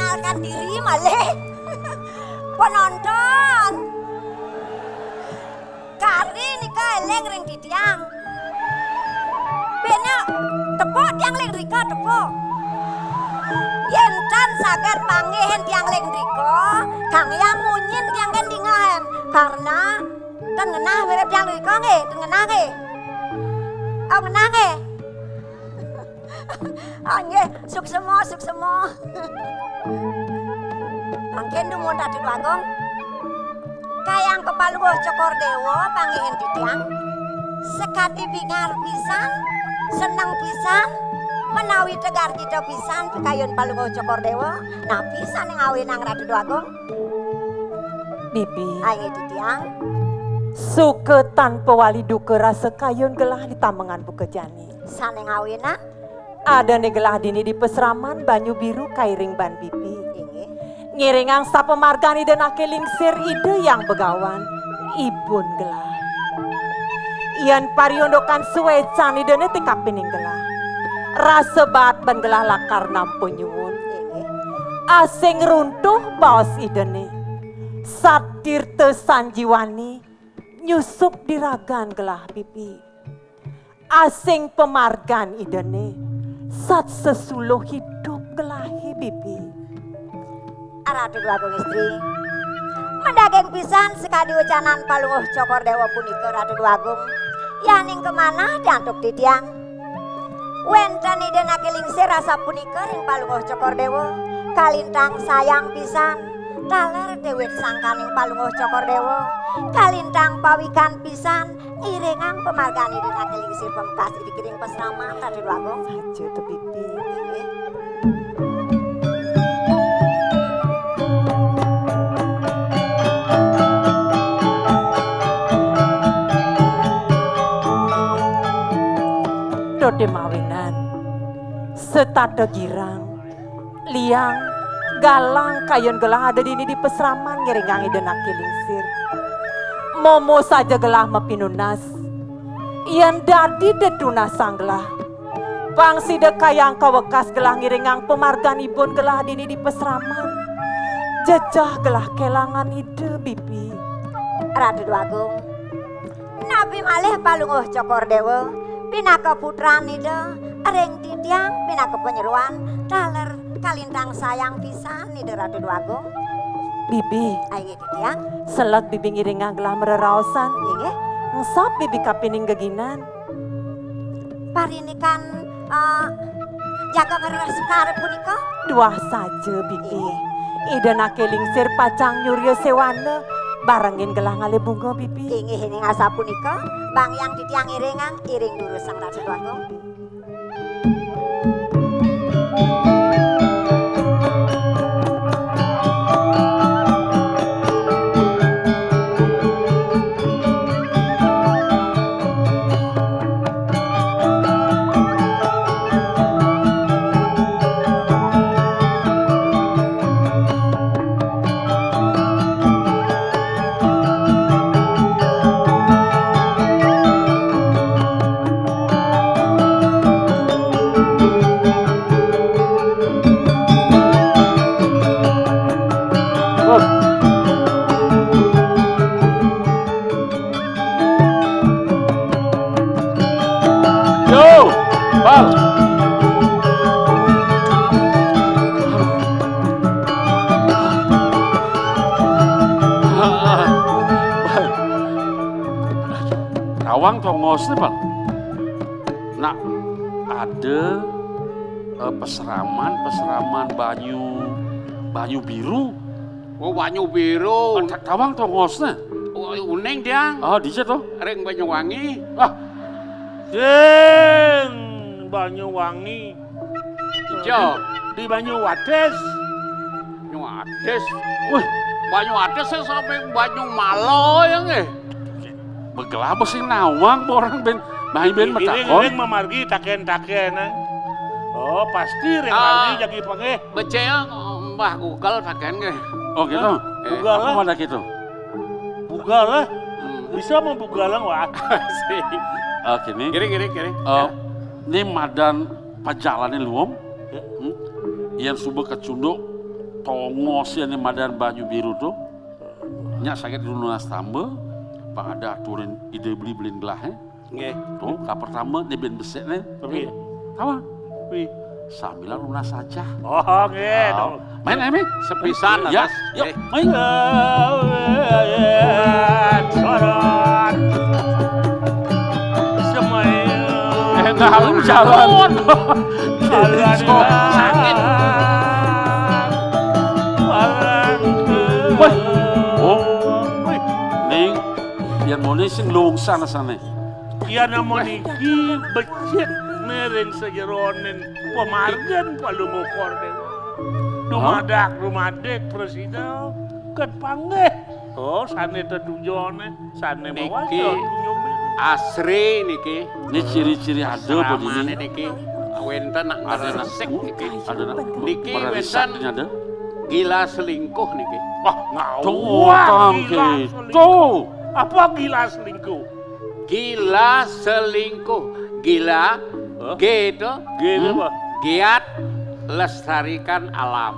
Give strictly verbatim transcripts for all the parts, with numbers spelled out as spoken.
Alkan diri malih. Penonton. Kari nika éling ring titiang. Béna tepuk tiang ling rika, tepuk. Yén tan saget panggihin tiang ling rika, Kang Hyang munyin tiang kén dingahan. Karena ten ngenah mirib tiang rika nggih, ten ngenah nggih. Oh, ngenah nggih. Ah, nggih, suksema, suksema. Mangkin dumun Ratu Déwa Agung. Kayang ka Palungguh Cokor Déwa panggihin titiang. Sakadi bingar pisan, seneng pisan, menawi tegar cita pisan pikayun Palungguh Cokor Déwa. Napi sané ngawinang Ratu Déwa Agung? Bibi. Ayo titiang. Suka tanpa wali duka rasa kayun gelah di tamengan buka jani. Sané ngawinang? Adané gelah dini di pasraman Banyu Biru kairing ban bibi. Inggih. Ngiringang sapamargan Ida Naké Lingsir Ida Hyang Begawan, ibun gelah. Yén pariundukan suécan Idané té kapining gelah. Rasa baat ban gelah lakar nampa nyuwun. Inggih. Asing runtuh baos Idané. Satirta sanjiwani nyusup di ragan gelah bibi. Asing pamargan Idané, sat sesuluh idup gelahé bibi. Ratu Déwa Agung Istri, madaging pisan sakadi wecanan Palungguh Cokor Déwa punika, Ratu Déwa Agung. Yaning kamanah diantuk titiang. Wénten Ida Naké Lingsir asapunika ring Palungguh Cokor Déwa, kalintang sayang pisan, taler déwék sangkaning Palungguh Cokor Déwa, kalintang pawikan pisan, Iringang pamargan Ida Naké Lingsir pamekas ida kiring pasraman, Ratu Déwa Agung. Saja to, Bibi. Inggih. Dodé mawinan, setata girang, liang, galang kayun gelah ada dini di pasraman ngiringang Ida Naké Lingsir. Momo saja gelah mapinunas. Yén dadi tetunasang gelah, pang sida kayang kawekas gelah ngiringang pamargan ibun gelah dini di pasraman. Jejeh gelah kélangan Ida, Bibi. Ratu Déwa Agung, napi malih Palungguh Cokor Déwa, pinaka putran Ida, ring titiang pinaka panyeroan, taler kalintang sayang pisan Ida Ratu Déwa Agung. Bibi. Ai nggih titiang. Seleg Bibi ngiringang gelah mareraosan. Inggih. Engsap Bibi kapining geginan. Parindikan, eh, jaga ngrereh sekar punika? Duah saja, Bibi. Inggih. Ida Naké Lingsir pacang nyurya séwana, barengin gelah ngalih bunga, Bibi. Inggih, inggih asapunika, bang yang titiang iringang, iring durusang Ratu Déwa Agung. Yo, Bal. Tawang tongosné, Bal. Nak ada, eh, pasraman, pasraman banyu, banyu biru. Oh, banyu biru. Ah, ta-, tawang tongosné. Oh, uning tiang. Ah, dija to? Ring Banyuwangi. Ah. Ring Banyuwangi. Dija. Di, di Banyuwates. Banyuwates. Wih, Banyuwates sing samping Banyumala ya nggih. Begelah apa sing nawang apa orang ben, main ben. Iring, matakon. Iring mamargi taken-takenan. Oh, pasti ring, ah, margi jagi pangeh. Becik, Mbah Google taken nggih. Oh, gitu. Hah? Eh, Google apa lah. Mana gitu? Google lah. Hmm. Bisa mau Google lah, wah. Sih. Oke, nih. Kiri, kiri, kiri. Oh, ya. Ini madan pajalané luem. Ya. Hmm? Yén suba kacunduk Tongos ya nih madan banyu biru tuh. Nya sakit dulu nunas tamba, pang ada aturin ida beli belin gelah, eh. Nggih. Tuh, ka pertama dia ben besik nih. Tapi. Apa? Wi. Sambilan lunas aja. Oh, nggih. Oh. Main, eh, main. Sepisan, ya, atas. Yuk, main. Sorot. Semuanya. Eh, nah, lu jalan. Jalan. Sakit. Wah. Oh. Ning, yang mau nih sing lungsana sana. Yan amun niki becik ring sajeroning pamargin Palungguh Déwa. Hah? Dumadak, dumadik, prasida, ket panggih. Oh, sané tetujoné, sané mawasta tunjung. Niki asri niki. Ini ciri-ciri ada apa ini? Sramané niki wénten nak ngresik niki. Ada nak. Niki wénten gila selingkuh niki. Wah, ngawak gila selingkuh. Apa gila selingkuh? Gila selingkuh. Gila, hah? G itu, G itu apa? Giat lestarikan alam.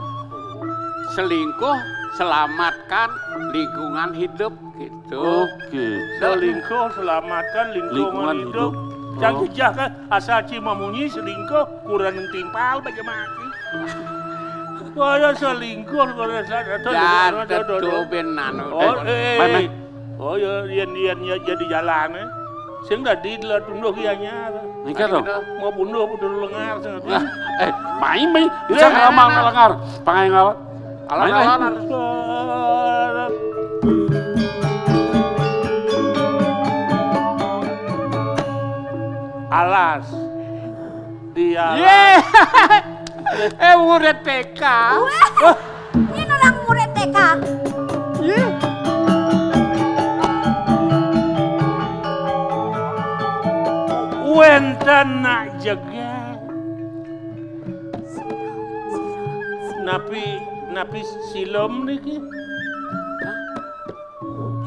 Selingkuh, selamatkan lingkungan hidup, gitu. Oke. Selingkuh, selamatkan lingkungan hidup. Lingkungan hidup. Cang jejah kan, asal ci mamunyi selingkuh, kurang timpal bagaimana? Wah, ya selingkuh, kurang sadar. Aduh, aduh, aduh, aduh. Tuh, ben anu. Oh, eh, eh. Oh, ya, yen, yen, ya, jadi jalan, eh. Sing dadi telah tunduh ki anyar. Niki to? Mau punduh putus lengar, sing. Lah, eh, mai, mai. Bisa nglamang lengar. Pangai ngawat. Alah, alah, alah. Alas. Di alas. Yé. Eh, murid T K. Wah, ini orang murid T K. Yé. Wénten nak jegég. Napi, napi silem niki?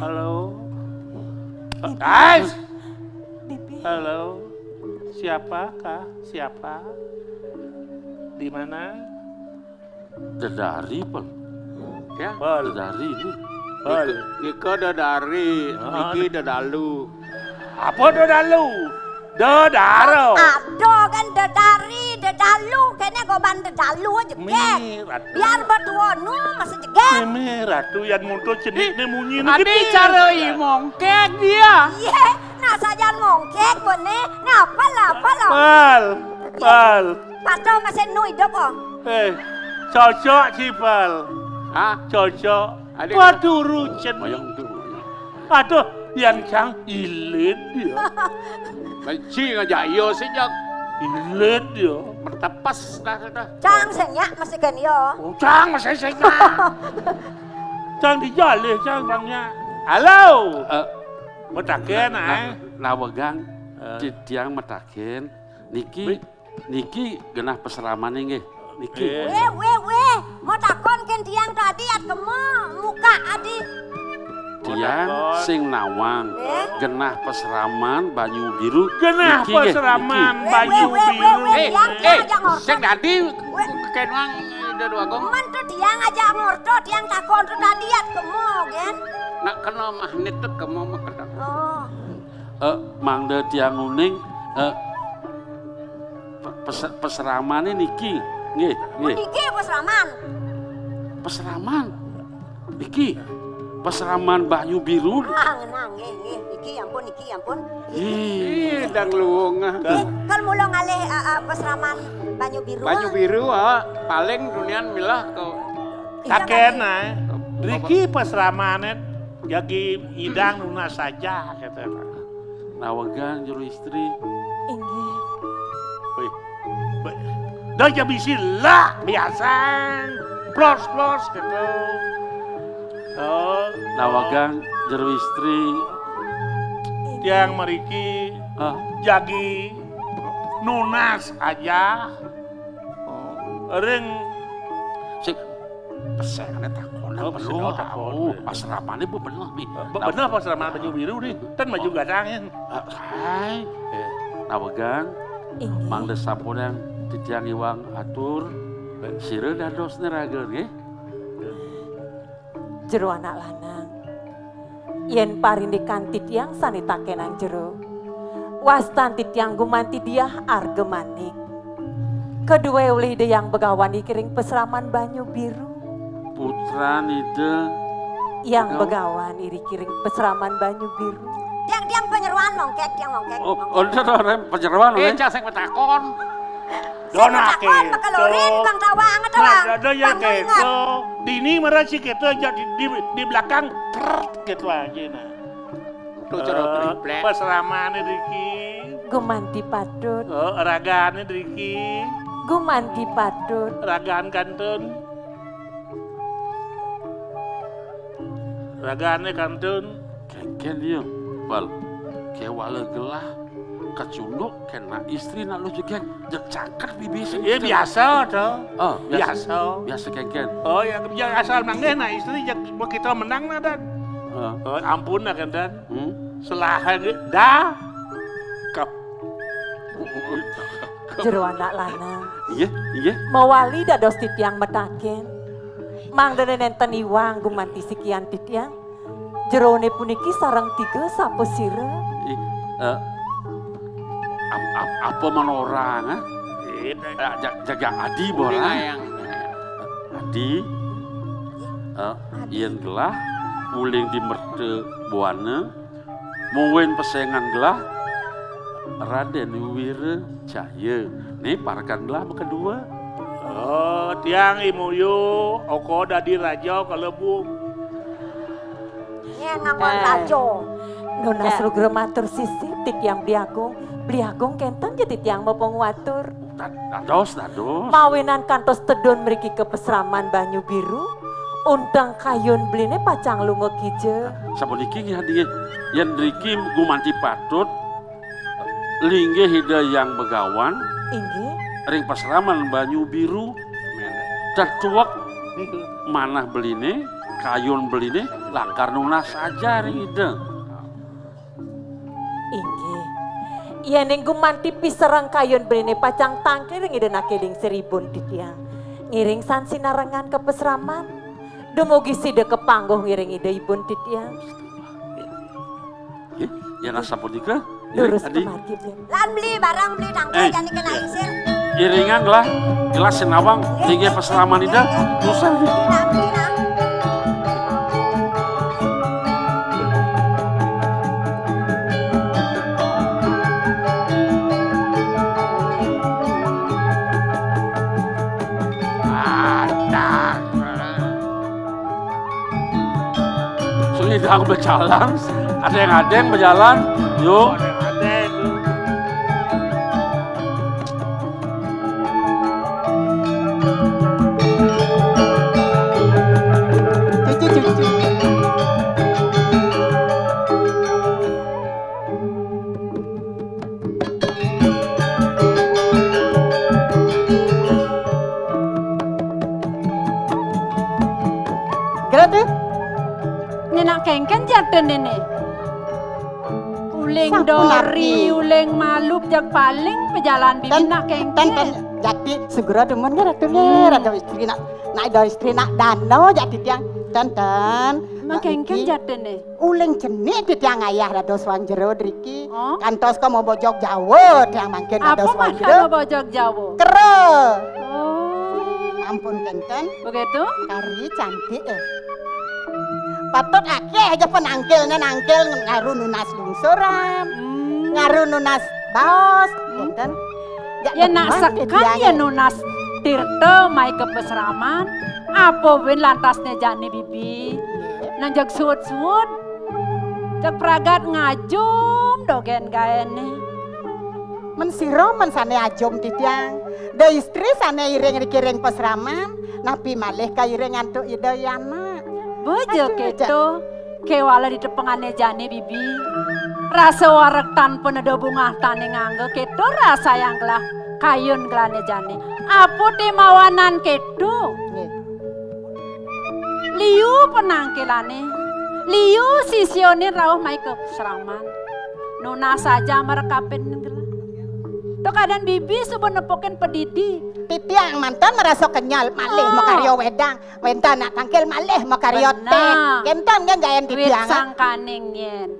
Halo? Guys! Halo? Siapakah? Siapa? Di mana? Dedari, Pel. Ya? Pel. Dedari ini. Pel. Nika, nika dedari, niki dedalu. Apa dedalu? Dedaro. Ada kan dedari, dedalu, kéné goban dedalu aja, gén. Biar betua nu masih jegég. Mémé Ratu, yan mutu cenikné munyi. Adi cara i mongkék dia. Iya, nah sajan mongkék, boné. Nah, apal, apal, apal. Pel, pel. Patuh masih nu hidup, oh. Eh, cocok, Cipel. Hah? Cocok. Ada. Paturu cenik. Aduh, yan cang ilit ya. Benci ngajak iya sih, Jang. Ilit ya. Mertepes dah, dah. Cang sing nyak masih kén iya. Oh, cang masih sing nyak. Cang dijalih, cang bangnya. Halo. Eh, mataken, na-, eh. Nawegang, eh. Ti-, tiang mataken. Niki, niki genah pasramané nggih. Niki. Wéh, wéh, wéh, mau takon kén tiang tadi at kema muka adi. Tiang sing nawang. Wéh. Genah pasraman banyu biru. Genah pasraman banyu biru. Wéh, wéh, wéh, wéh, tiang, tiang aja ngorto. Sing dadi kénwang Ida Dwagung. Men to tiang aja ngorto, tiang takon to tadi at kema, gén. Nak kena mahnit to kema mah kena. Oh. Eh, mangda tiang uning, eh, pe-, pes-, pasramané niki. Nggih, nggih. Niki pasraman. Pasraman. Niki. Pasraman banyu biru. Ah, ngenah, nggih, nggih. Niki ampun, niki ampun. Ih, dang luung, ah. Nggih, kal mula ngalih, ah, ah, pasraman banyu biru. Banyu biru, ah. Paling dunian milah ke. Iya, kakén, Pak. Ah. Riki pasramané jagi nyidang nunas saja, kata. Nawegang jero istri. Inggih. Wih. Be-, dah ja bisi lah, biasa. Plos, plos, gitu. Oh. Nawegang jero istri. Tiang mriki, ah, jagi nunas aja. Oh. Ring sing pesengané takon. Oh, bener, takon. Pasramané bu bener nih. Be-, bener pasraman banyu biru nih. Ten maju gadang ya. Ah, hai. Eh, nawegang. Inggih. Mangda sampun yang titiang iwang atur. Sira dados neraga nggih. Jero anak lanang, yén parindikan titiang sané takénang jero, wastan titiang gumanti diah arga manik. Kadué olih Ida Hyang Begawan iriki ring pasraman Banyu Biru. Putran Ida Hyang Begawan. Begawan iriki ring pasraman Banyu Biru. Tiang, tiang panyeroan mongkék, tiang mongkék. Oh, mongkék. Enten, enten, panyeroan, eh, oleh. Cang sing matakon. Sing matakon, kéto. Makalorin, Bang Tawang, Tawang. Nah, ada yang Bang kéto. Ingat. Dini marasa kéto, ajak di, di, di belakang, trrrt, kéto aja, nah. Tuh, cara eh, triplek. Pasramané driki. Gumanti patut. Oh, ragané driki. Gumanti patut. Ragaan kantun. Ragané kantun. Kénkén ya, Bal. Kéwala gelah kacunduk kén nak istri nak lu jegég, jeg cangket bibih sing. Iya, biasa to. Oh, biasa. Biasa. Biasa kénkén. Oh ya, ya, asal mangké nak istri jeg kita menang nah, Dan. Heeh. Oh, ampun nah, kan, Dan. Hmm? Selaha dah. Kap. Jero anak lanang. Iya, iya. Mawali dados titiang mataken. Mangdané nénten iwang gumanti sikian titiang. Jeroné puniki sareng tiga sapasira. Ih, eh, ap-, ap-, apa manorang, ah? Eh, ja-, jaga adi, Borang. Adi, eh, yén gelah uling di merta buana, mungguing pesengan gelah Radén Wira Jaya. Né parekan gelah makadua. Oh, tiang I Muyu, oko dadi raja kalebu. Nyén ngangon eh, raja. Nunas eh, lugra matur sisip titiang Beli Agung. Beli Agung kénten ja titiang mapangatur. Da-, dados, dados. Mawinan kantos tedun mriki ka pasraman Banyu Biru, unteng kayun beliné pacang lunga kija. Sapuniki nggih, nggih. Yén mriki gumanti patut, linggih Ida Hyang Begawan. Inggih. Ring pasraman Banyu Biru. Tetuek manah beliné, kayun beliné, lakar nunas saja ring Ida. Inggih. Yéning gumanti pisereng kayun beliné pacang tangkil ring Ida naké lingsir ibun titiang. Ngiring san sinarengan ka pasraman. Dumugi sida kapangguh ngiring Ida ibun titiang. Nggih, yén asapunika, durus adi. Kemargi, Bli. Lan beli barang, beli tangkil, eh, jani kena isin. Iringan lah, gelah sinawang, nggih, linggih pasraman Ida, nggih, nggih. Tusah, nggih. Nah, beli, nah. Adah. Sing nyidang bejalan, adéng-adéng bejalan, yuk. Cucu, cucu. Gera tuh. Né nak kéngkén jatuh né, né. Uling sampun dori, napi? Uling malu, jak paling pejalan bibin nak kéngkén. Ten, ten, jati segera demen nggih, Ratu nggih, hmm. Ratu istri nak, nak ada istri nak dano jati tiang. Ten, ten. Nak kéngkén niki jatuh né. Uling cenik titiang ayah dados wang jero driki. Oh? Kantos ka mabojog Jawa tiang mangkin dados wang jero. Apa mabojog Jawa? Kera. Oh. Ampun kénten. Begitu? Kari cantik, eh. Patut akéh aja penangkilné nangkil ngaru nunas lungsuran. Hmm. Ngaru nunas baos, hmm. Kénten. Ya, ya nak sekan ya nunas tirta mai ka pasraman. Apa win lantasné jani bibi? Nang jag suud-suud. Jag pragat ngajum dogén gaéné. Men sira men sané ajum titiang. Da istri sané iring rikiring pasraman, napi malih kairing antuk Ida Yana. Beja aja kéto. Kéwala di tepengané jani bibi. Rasa wareg tan paneda bungah tané ngangga kéto rasa yang gelah kayun gelahné jani. Apa té mawanan kéto? Nggih. Liu penangkilané, liu sisiané rauh mai ka pasraman. Nunas saja marekapin gelah. To kadén bibi suba nepukin padidi. Titiang manten marasa kenyel, malih makarya wedang. Wénten nak tangkil, malih makarya téh. Kénten nggih gaén titiang. Wit sangkaning yén.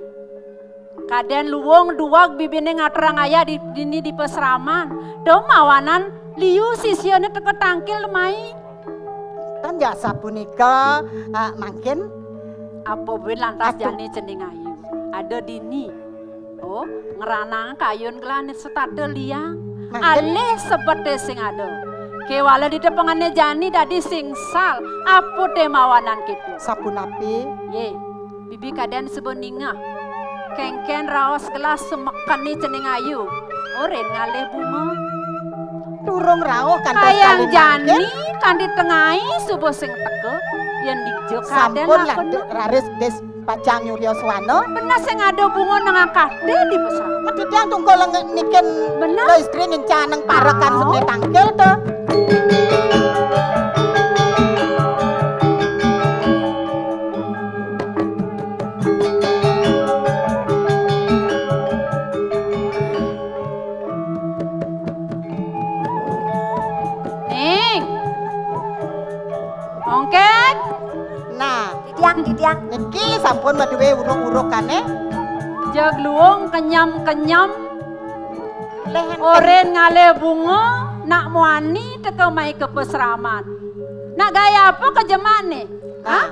Kadén luung duweg bibiné ngaturang ayah di, dini di pasraman. Duh mawanan liu sisiané teka tangkil mai. Tan jasa punika, eh, mangkin. Apa buin lantas jani cening ayu. Ada dini. Oh, ngranang kayun gelah setata liang. Mangkin. Alih sebeté sing ada. Kéwala ditepengané jani dadi sing sal. Apa té mawanan kéto? Sapunapi? Yé. Bibi kadén suba ningeh. Kénkén raos gelah semekené cening ayu. Orén ngalih bunga. Durung rauh kantos kayang kali jani mangkin. Kanti tengai suba sing teka. Yén dija kadén sampun lakuna. Raris dis pacang nyulya swana. Bener sing ada bunga nang angkaté di besar. Mesti tiang tungkul nge-, nikin. Bener. Lo istri ngincaneng parekan. Au. Seni tangkil to. Ning. Ongkek. Nah, titiang, titiang. Niki sampun madué uruk-urukane. Jeg luung kenyem-kenyem. Lehen orén ngalih bunga, nak muani teka mai ka pasraman. Nak gaya apa ka jemakne? Hah? Nah.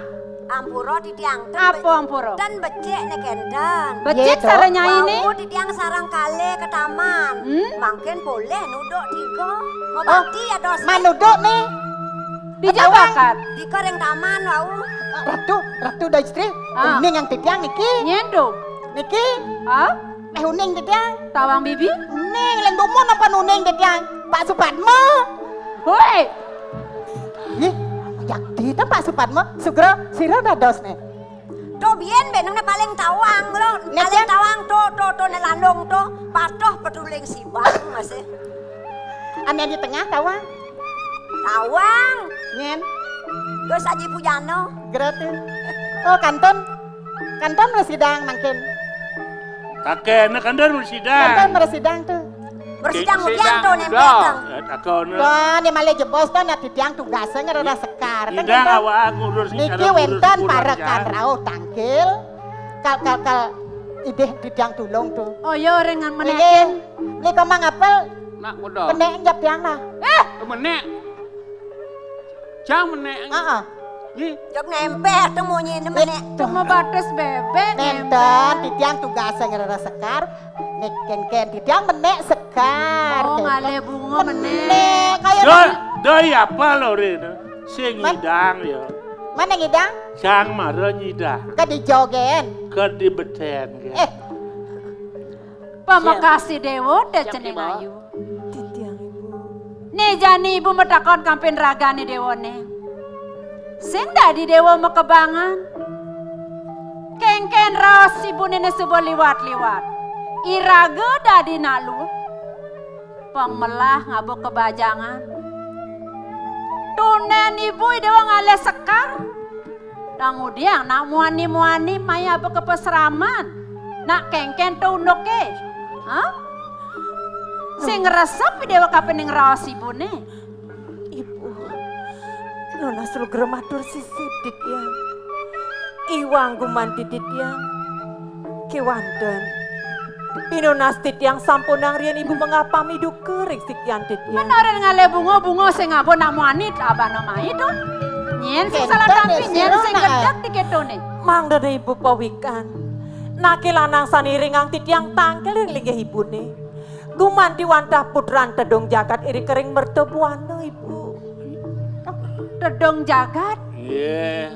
Ampura titiang ten. Apa be-, ampura? Ten becik ne kenten. Becik. Iya, sare Dok. Nyaine? Wau titiang sareng kalih ke taman. Hmm? Mangkin polih nuduk tiga. Oh, mabati ya dos. Manuduk ne? Di Jabakat. Tiga ring taman wau. Ratu, Ratu Destri, ah. Uning yang titiang niki. Nyen to? Niki. Ah? Meh uning titiang. Tawang bibi? Uning, leng dumun apa nuning titiang? Pak Supadma. Hoi. Ih, jak dita Pak Supadma, sugra sira dados ne. To biyen beneng ne paling tawang, Bro. Paling tawang to, to, to ne landung to, patuh petuling sibang masih. Ane di tengah tawang. Tawang. Nyen. Terus Aji Pujana. Geratu. Oh, kantun. Kantun mresidang mangkin. Kakene kantun mresidang. Kantun mresidang to. Mresidang mudian to nempel. Takone. To, ne malih jebos to, nak titiang tugase ngrereh sekar. Kan indang kantun. Awak ngurus niki wenten parekan rauh tangkil. Kal, kal, kal idih titiang tulung to. Oh, ya, ora ngan menekin. Niki, niki mang apel. Nak muda. Menek njap tiang nah. Eh, menek. Jang menek. Heeh. Nggih. Jog nempel to munyine menek. Cuma bates bebek nenten, nempel. Titiang tugase ngrereh sekar. Nek ken-ken titiang menek sekar. Oh, ngalih bunga menek. Menek kaya doi apa lho rene? Sing ngidang ya. Mana ngidang? Sang mara nyidang. Ke di jogen. Ke di beten. Eh. Pamekasi dewa te cening ayu. Titiang, Ibu. Né jani ibu matakon kampin ragane dewane. Sing dadi dewa makebangan. Kengken raos ibune né suba liwat-liwat. Iraga dadi nak luh. Pamelah ngaba kebajangan. Tunen ibu i dewa ngalih sekar. Dang udiang nak muani-muani maya apa ka pasraman. Nak kengken to unduke. Hah? Sing ngresep dewa kapining raos ibune. Ibu, nunas lugra matur sisip titiang. Iwang gumanti titiang. Kewanten. Pinunas titiang sampunang riyen ibu mengapami duka ring sitian titiang. Menoren ngalih bunga-bunga sing aba nak muani abana mai to. Nyen sing salah tampi, nyen sing gedeg diketone. Mangdane ibu pawikan. Nake lanang sane ringang titiang tangkil ring linggih ibune. Gumanti wantah putran tedung jagat iri kering merta buana ibu. Tedung jagat? Nggih.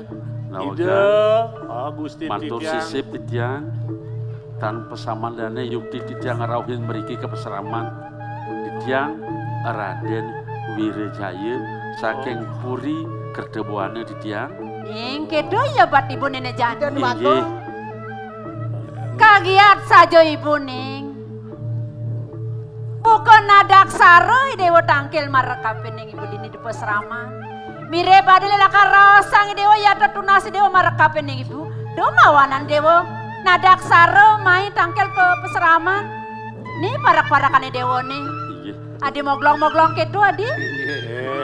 Ida, oh, Gusti matur titiang. Sisip titiang. Tan pasamandane yukti titiang ngrauhin mriki ka pasraman. Titiang Raden Wirajaya saking Puri Kertabuana titiang. Ing kedo ya bat ibu nene jani. Inggih. Kagiat saja ibu ning. Buka nadaksara i dewa tangkil marekapining ibu dini di pasraman. Mirip pada lakar raosang i dewa yata tunasi dewa marekapining ibu. Duh mawanan dewa nadaksara mai tangkil ka pasraman. Ni parak-parakane dewa ni. Inggih. Adi moglong-moglong kéto, Adi? Inggih. Eh,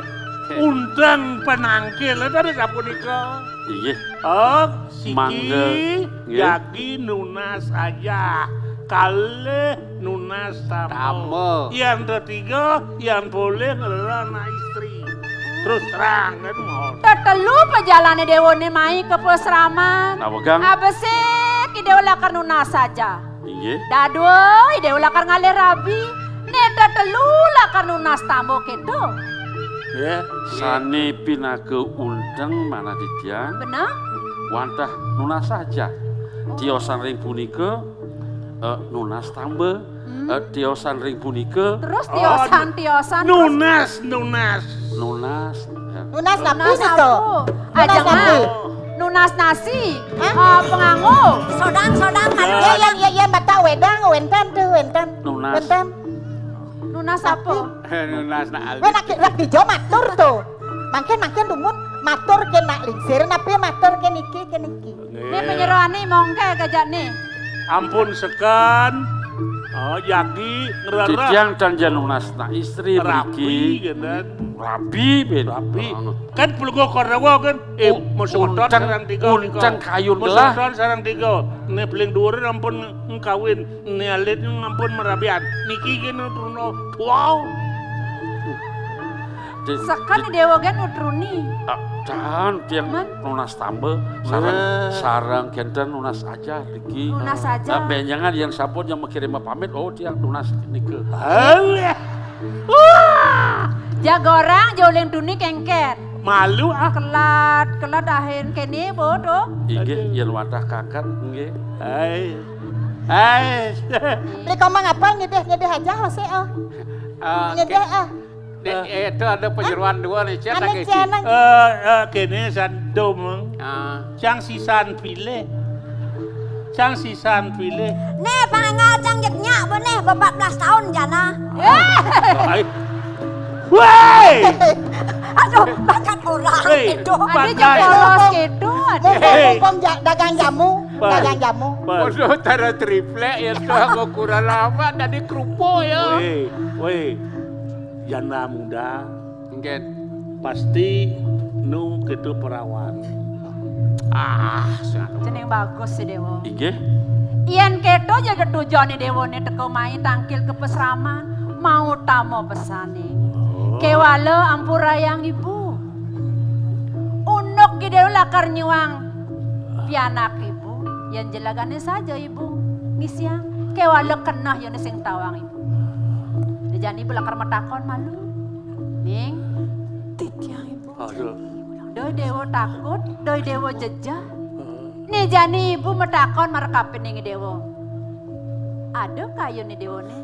unteng panangkil tadi sapunika. Inggih. Oh, siki mangga. Inggih. Jagi nunas aja. Kalih nunas tamba. Tamba. Yang ketiga, yang boleh ngelarang anak istri. Terus terang kan mau. Tetelu pajalané déwané mai ka pasraman. Napa, Kang? Abesik Déwa lakar nunas aja. Inggih. Dadua, Déwa lakar ngalih rabi. Né tetelu lakar nunas tamba kéto. Ya. Sané pinaka unteng manah titiang. Bener? Wantah nunas aja. Tiosan ring punika, eh, nunas tamba. Hmm. Eh, tiosan ring punika. Terus tiosan, tiosan, terus nunas, nunas. Nunas, ya. Nunas napi, nunas to? Apa? Nunas ajeng napi? Nunas nasi. Hah? Eh, panganggo. Sodang, sodang, ya, malu. Ya, ya, ya, ya, mata wedang, wénten to, wénten. Nunas. Wénten. Nunas apa? Tapi nunas nak wéh, nak, nak ijo matur to. Mangkin, mangkin dumun matur ké nak lingsir, napi matur ké niki, ké niki. Né panyeroané mongké gajakné. Ampun seken. Oh, jagi ngrereh. Titiang tan ja nunas nak istri rabi, mriki. Rabi, ben. Rabi. Heeh. Kan Pelungguh Kodawa kan, eh, u-, masoton unteng, sareng tiga nika. Unteng kayun gelah. Masoton sareng tiga. Né paling dhuwur ampun ngkawin, né alit ampun marabian. Niki gén truna. Wow. Di-, seken di- Déwa gén nutruni. Ah, tan, tiang nunas tamba, sareng, eh, sareng kénten nunas aja niki. Nunas aja. Ah, bénjangan yén sampun yang makirim pamit, oh, tiang nunas nika. Alah. Wah. Ja gorang, ja uling tuni kéngkén. Malu, ah. Kelat, kelat ahin kéné, bodoh. Inggih, aduh. Yén wantah kangkat, inggih. Hai. Hai. Rika mah ngapa ngidih-ngidih aja, Hosé, oh. Ah, ngidih, ah. Dek, eh, itu ada penyeruan dua nih, Cen, lagi, Cen. Eh, eh, kéné san dom. Ah. Cang sisan pilih. Cang sisan pilih. Né, panggal cang jek nyak, benéh, empat belas tahun jana. Eh. Hai. Woi! Aduh, bakat orang itu. Ada jam polos gitu, ada. Mumpung, mumpung ja-, dagang jamu, dagang jamu. Waduh, tara triplek ya, tuh, aku kurang lama tadi kerupuk ya. Woi, woi. Janda muda. Nggih. Pasti nu kéto perawan. Ah, cenah. Cenah bagus si Déwa. Inggih. Yén kéto ja tetujoné Déwané teka mai tangkil ka pasraman, mautama pesané. Oh. Kéwala ampurayang ibu. Unduk Ki Déwa lakar nyuang pianak ibu, yén jelagané saja ibu ngisiang. Kéwala keneh yén sing tawang ibu. Jani ibu lakar matakon malu. Ning. Titiang ibu. Aduh. Doi Déwa takut, doi Déwa jejeh. Né jani ibu matakon marekapining Déwa. Ada kayun Déwané.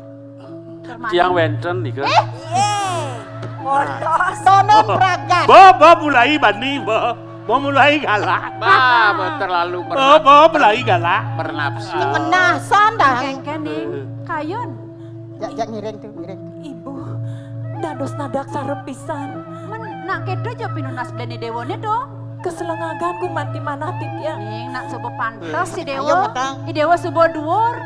Tiang wénten nika. Eh, iya. Bodos. Sono pragas. Ba, ba mulai bani, ba. Ba mulai galak. Ba, ba terlalu ber-, ba, ba mulai galak. Bernafsu. Menasan dah. Kéngkén ning kayun. Jak, jak ngiring tuh, ngiring. Ibu, dados nadak sarep pisan. Men, nak kéto ja pinunas bléné Déwané to. Kaselengagan gumanti manah titiang. Ning, nak suba pantes si Déwa. Ayo, matang. I Déwa suba duur.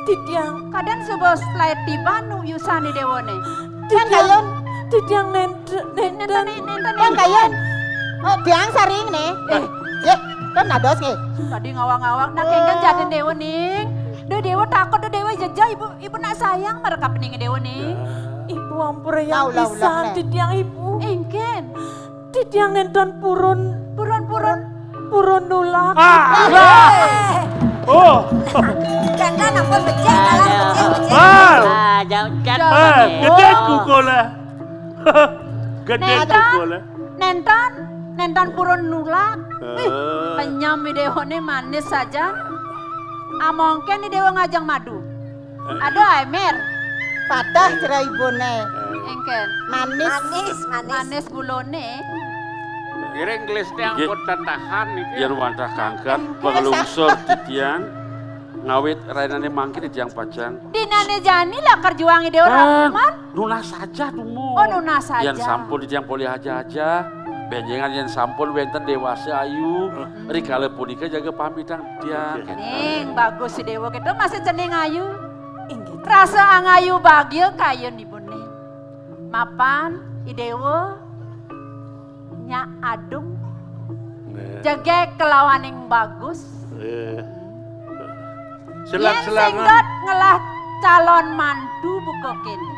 Titiang. Kadén suba selaé tiban nu yusan i Déwané. Titiang, titiang nénten, nénten, nénten, nénten. Kan kayun. Oh, tiang saring né. Eh. Yéh, kan dados nggih. Tadi ngawang-ngawang, nak kéngkén jadin Déwa ning. Duh, Déwa takut, duh, Déwa jejeh, ibu, ibu nak sayang marekapining Déwa ning. Ibu ampura yang pisan, titiang ibu. Éngkén. Titiang nénten purun. Purun, purun. Purun nulak. Ah, ah. Oh. Jangan ampun becik, kalau becik, becik. Mal. Ah, jauh, jauh. Ah, gedé kukola. Gedé kukola. Nénten, nénten purun nulak. Wih, penyam i Déwané manis saja. Amongkén i Déwa ngajeng madu. Aduh, Aimer. Patah cerai ibuné. Éngkén. Manis. Manis, manis. Manis gulané. Ngiring gelisné ampun tatahan niki. Yén wantah kangkat, panglungsur titiang, ngawit rainané mangkin titiang pacang. Dinané jani lakar juang i Déwa Rahman. Nunas saja dumun. Oh, nunas saja. Yén sampun titiang polih aja-aja. Bénjangan yén sampun wénten déwasa ayu, rikala punika jaga pamitan titiang. Ning, bagus i Déwa kéto masih cening ayu. Inggih. Rasa angayu bagia kayun ibuné. Apan Idewa nyak adung jegeg kelawaning bagus. Yén singget ngelah calon mantu buka kéné.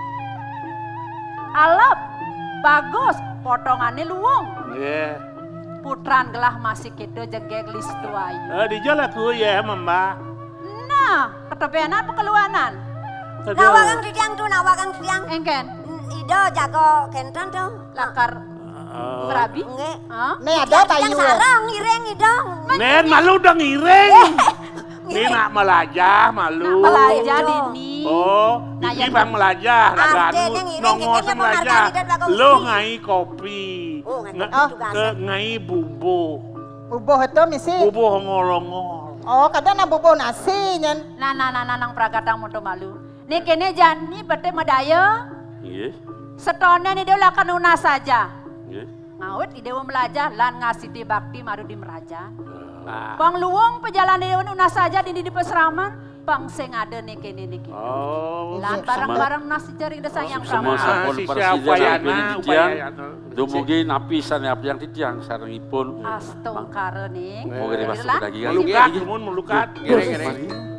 Alep, bagus, potongané luung. Putran gelah masih kéto jegeg listu ayu. Eh, dija laku ya, Mamba. Nah, ketebénan apa keluanan? Nawarang titiang tu, nawarang titiang. Éngkén. Ida jaga kénten tu. Lakar merabi? Nggih. Hah? Né ada bayu. Sareng ngiring Ida. Nén malu dong ngiring. Né nak melajah malu. Nak melajah dini. Oh, nah, iki ya, bang melajah, lagu anu ngiring, nongos melajah. Lo ngai kopi. Oh, ngai kopi tugasé. Ngai bubuh. Bubuh itu misi. Bubuh ngolongol. Oh, kadang nak bubuh nasi nyen. Nah, nah, nah, nah, nang pragatang mutu malu. Né kéné jani beté madaya. Nggih. Setoné né dia lakar nunas saja. Nggih. Ngawit Idewa melajah lan ngasiti bakti maru di merajan. Pang luung pajalan Idewa nunas saja dini di pasraman, pang sing ada né kéné né kéné. Oh. Lan bareng-bareng nunas ring Ida Sang Hyang Prama. Sampun prasida saking titiang. Dumugi napi sané abdiang titiang sarengipun. Astungkara ning. Moga dewasa dagian. Melukat, nuwun melukat. Nggih, nggih.